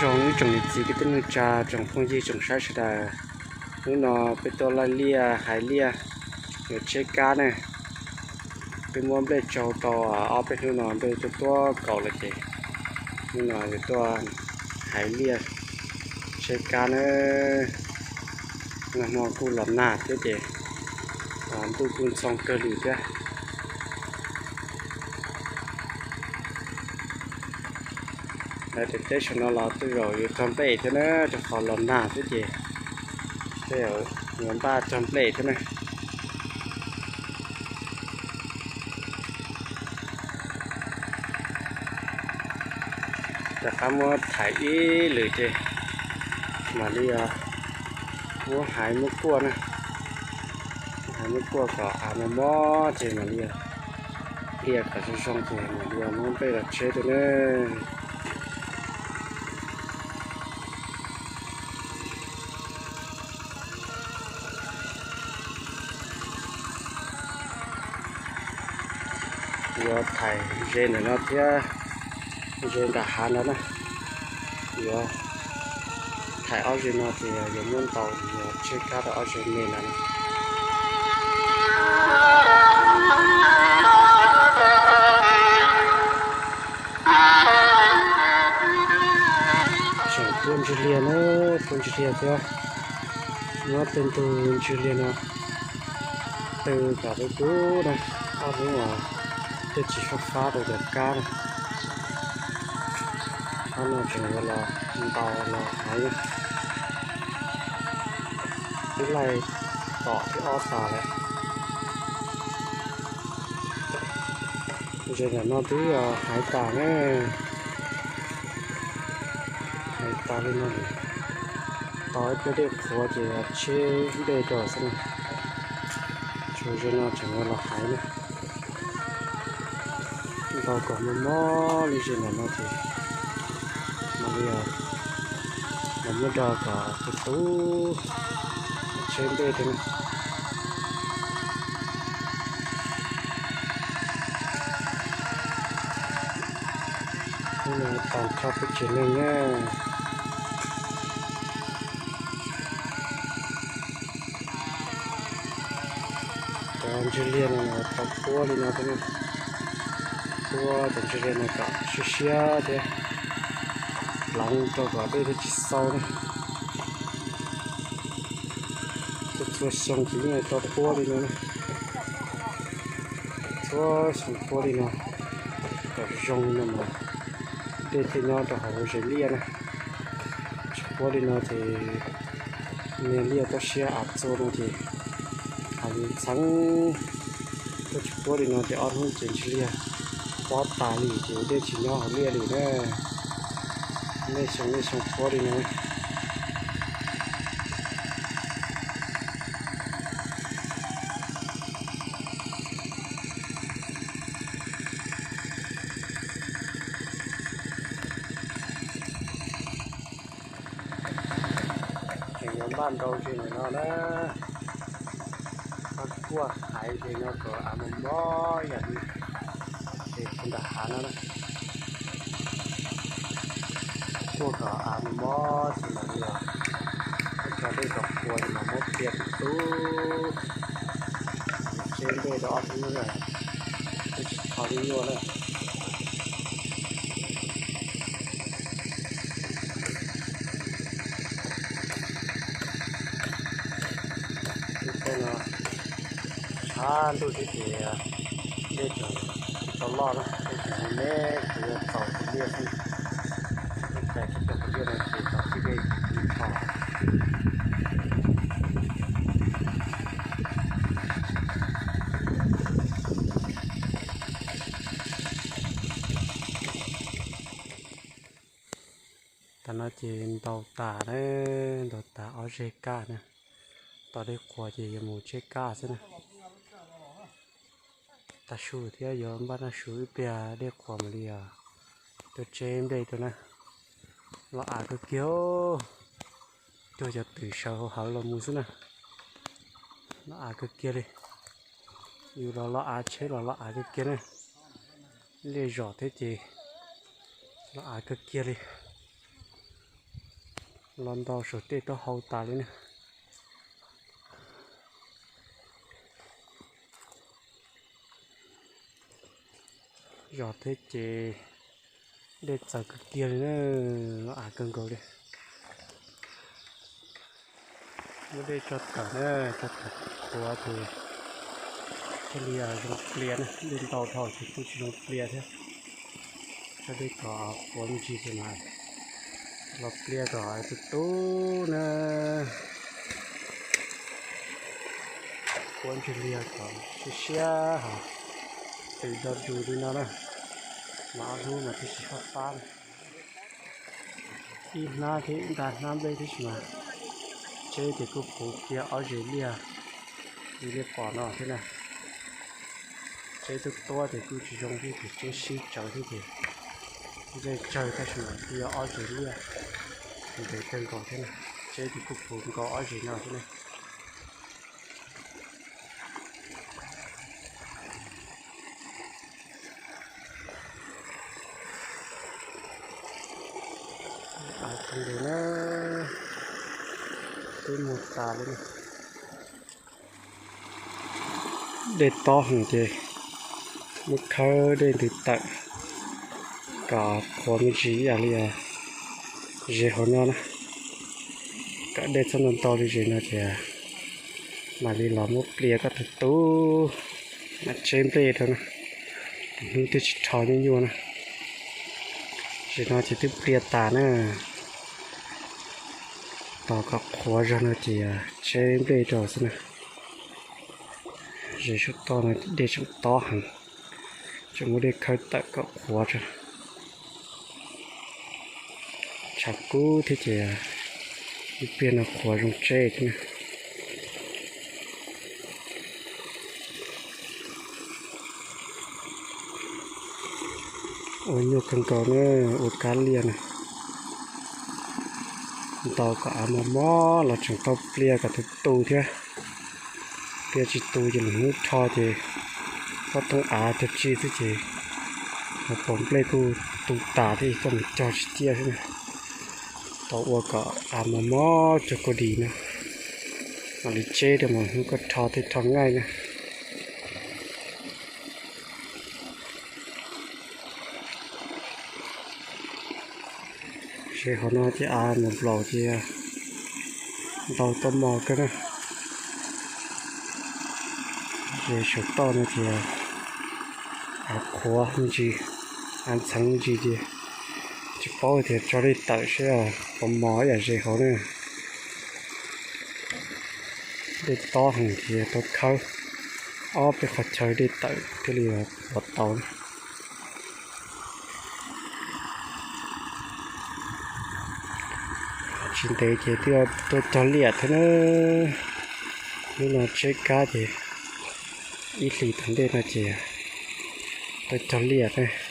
Zoo ib tsoom niam txiv kwv tij neej tsa, tsoom phooj ywg tsoom saib sawv daws, hnub no peb tuaj laij liaj hais liaj yuav tsheb kab ne. Peb muab nplej tsau tau ob peb hnub no nplej tuaj tuab kaus lawm ces hnub no yuav tuaj hais liaj tsheb kab na. Nag hmo kuj los nag thiab ces ntuj kuj ntxhoo kawg li thiab. Lawv tias teb saum no los tej zaum yuav cog nplej thiab na, rau qhov los nag thiab ces tej zaum yuav npaj cog nplej thiab na. Rov qab muab thaiv ib lwm ces mam li muab haiv muab kuaj na. Haiv muab kuaj kom av mos mos ces mam li liaj kom zoo zoo ces mam li muab nplej los tsheb rau na. Yuav thaiv ze ntawm no thiab ze nram hav no na. Yuav thaiv ob ze no ces yuav muab ntaus yuav tsheb kab rau ob ze me ntawd na. Tseem tuaj ntswg liag na, tuaj ntswg liag thiab. Muab tej ntug ntswg liag no tw kom dub dub na, ob hnub uas dej tsis fab fab rau cov kab na. Ob no tseem yuav los ntaus los haiv na. Twb laij tom thib ob tas lawm. Ze ntawm no twb haiv tas na. Haiv tas li no lawm, tau ib pliag dej qhuav ces tsheb nplej rau xwb na. Tshuav ze no tseem yuav los haiv na. Ntaus kom mos mos li ze ntawm no ces mam li los muab do kom tus tub tsheb nplej rau na. Hnub no tau nrho peb tsev neeg na. Cov ntswg liag no tau puab li no thiab na. Puab cov ntswg liag no kom siab siab thiab, pleev rau kom dej thiaj tsis xau na. Txhua txhua xyoo ces yeej tau puab li no na. Txhua xyoo puab li no kom zoo li no mas dej thiaj nyob rau hauv ze liaj na. Tsis puab li no ces niag liaj tuaj siab av txua no ces av ntxheev. Tuaj tsis puab li no ces ob hnub ces ntswg liag pob tas li ces dej tsis nyob hauv liaj li na. Nej xyoo nej xyoo puab li no. Tseem yuav npaj ntaus ze ntawm no na. Kuaj haiv ze no kom av mos mos yam li ces kuj nram hav no na. Kuaj kom av mos mos ces mam li os, muab tso dej kom qhuav ces mam muab qhia tus tub tsheb nplej rau ob tug na, twb tsis txhob li nyuaj na. Lub caij no tshav ntuj thiab ces dej tseem tsis tau loj na, dej tseem me me, kuv yuav txaus tus liaj xwb. Lub caij tsis tau tus liaj no ces tau txij dej ntho. Tam no ces ntaus tas na, ntaus tas ob zeg kaj na. Tos dej qhuav ces yuav mus tsheb kaj xwb na. Tav su thiab yuav npaj noj su ib pliag dej qhuav mam li tuaj tsheb nplej rau na. Los av kawg kiag, cuag cov twm sawv hauv hawv los mus xwb na. Los av kawg kiag li. Yus los los av, tsheb los los av kawg kiag na. Liaj zom thiab ces los av kawg kiag li. Los nto saum tej taub hau tas li na. Zos thiab ces dej txawv kawg kiag li na, av kawg nkaus li. Muab dej tso tawm na, tso tawm qhuav ces thiaj li zoo plias na, dej ntau dhau ces kuj tsis zoo plias thiab. Tso dej kom qhuav me ntsis ces mas los plias kom tu tu na. Qhuav ntsis liag kom siab siab hos twm do dus li no na, mas ob hnub mas tib si fab fab na. Ib hnab thiab ib nta hnab nplej tib si mas tseb ces kuj puv kiag ob zes liaj li nej pom no thiab na. Tseb tuab tuab ces kuj tsis zoo thiab ces tseb sib tsawv thiab ces ntsej tsawg tab sis mas kuj yog ob zes liaj, ntev kawg nkaus thiab na. Tseb ces kuj puv nkaus ob zes no thiab na. Av kawg nkaus na, twb muag tas li na. Dej tob heev ces muab khawb dej ntws tawm kom qhuav me ntsis ib yam li zes hauv no na. Kom dej txhob ntau ntau li zes no ces mam li los muab plias kom tu tu, mam tseb nplej rau na. Hnub twb tsis rho nyuaj nyuaj na. Zes no ces twb plias tas na. Tos kom qhuav zog no ces tseb nplej rau xwb na. Zes saum toj no dej tseem tob heev, tseem muab dej khawb tawm kom qhuav tso. Tshav kub thiab ces ib pliag no qhuav zoo tseb thiab na. Ua nyuaj kawg nkaus na, ua kab liaj na. Ntaus kom av mos mos los tseem tau plias kom tu tu thiab. Plias tsis tu ces lwm hnub rho ces pob tooj av cog tsi xwb ces hauv paus nplej kuj tu tas thiab, coj mus cog tsis ciaj xwb na. Tau ua kom av mos mos cog kua dis na, mam li tseb rau mas hnub koj rho thiaj rho nqaij na. Zes hauv no ces av nplaum nplaum ces ntau tau mos kawg na. Zes saum toj no ces av qhuav me ntsis, av ntxheev me ntsis ces tsis paub tias tso dej tawm seb puas mos ib yam zes hauv na. Dej tob heev ces tau khawb ob peb qhov chaw dej tawm thiaj li qhuav tau na. Tsis ntev ces twb tuaj cog liaj thiab na. Hnub no tseb kab ces ib hlis tom ntej no ces tuaj cog liaj thiab.